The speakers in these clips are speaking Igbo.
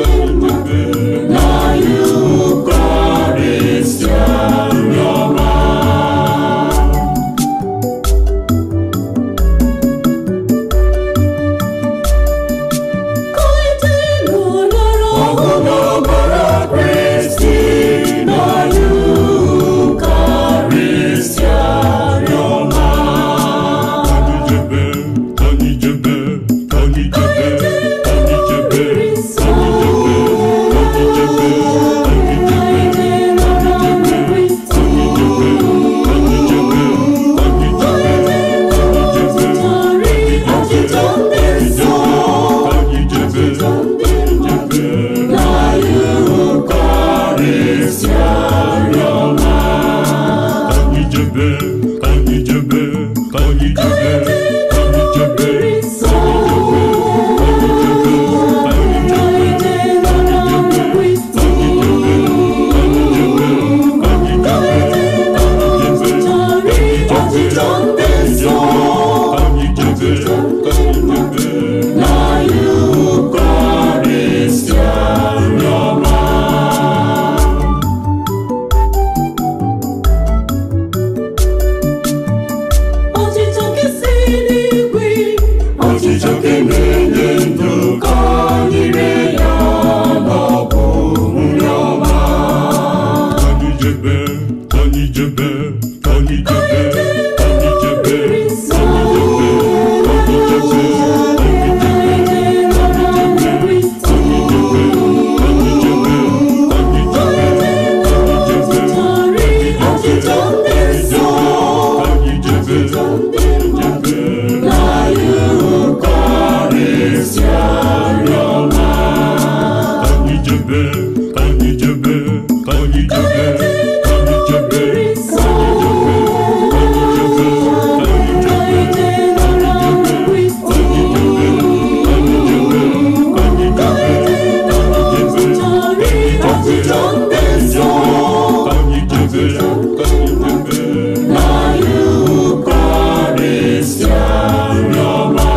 ndị mmadụ na Eucharistia nri ọma. Ọgụ n'ọbara Kristi na Eucharistia nri ọma. Anyị jebe, anyị jebe, anyị jebe, anyị jebe, anyị jebe, anyị jebe, anyị jebe, anyị jebe, anyị jebe, anyị jebe, Ọchịchọ ndị nsọ, anyị jebe, ọchịchọ ndị mmadụ jebe. Na Eucharistia nri ọma. Anyị jebe, anyị jebe, anyị jebe, anyị jebe, anyị jebe, anyị jebe, anyị jebe, anyị jebe, anyị jebe, anyị jebe, Ọchịchọ ndị nsọ, anyị jebe, anyị jebe. Na Eucharistia nri ọma. Ọchịchọ nke si n'igwe, ọchịchọ nke na-enye ndụ ka anyị rie ya n'ọbụ nri ọma. Anyị jebe, anyị jebe, anyị jebe, anyị jebe, anyị jebe, anyị jebe, anyị jebe, anyị jebe, anyị jebe, anyị jebe, anyị jebe, Ọchịchọ ndị nsọ, anyị jebe, ọchịchọ ndị mmadụ jebe. Na Eucharistia nri ọma. Anyị jebe, anyị jebe, anyị jebe, anyị jebe, anyị jebe, anyị jebe, anyị jebe, anyị jebe, anyị jebe, anyị jebe, anyị jebe, Ọchịchọ ndị nsọ, anyị jebe, anyị jebe. Na Eucharistia nri ọma.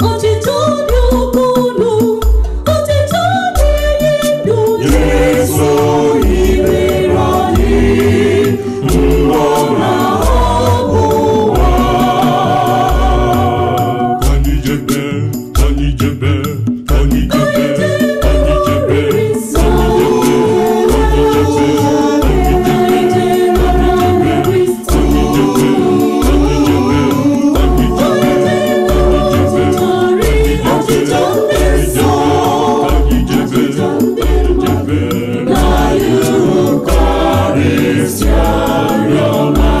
Ọchịchọ dị oke ọnụ, ọchịchọ na-enye ndụ. Jesu ibere anyị, mgbọrọ ọbụ ụwa. Anyị jebe, anyị jebe, anyị jebe, anyị jebe, anyị jebe, anyị jebe, anyị jebe, anyị jebe, anyị jebe, anyị jebe, anyị jebe, Ọchịchọ ndị nsọ, anyị jebe, ọchịchọ ndị mmadụ jebe. Na Eucharistia nri ọma.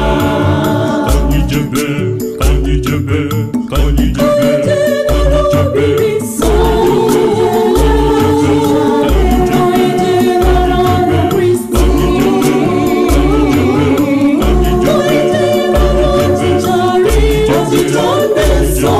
Anyị jebe, anyị jebe, anyị jebe, anyị jebe, anyị jebe, anyị jebe, anyị jebe, anyị jebe, Ọchịchọ ndị nsọ,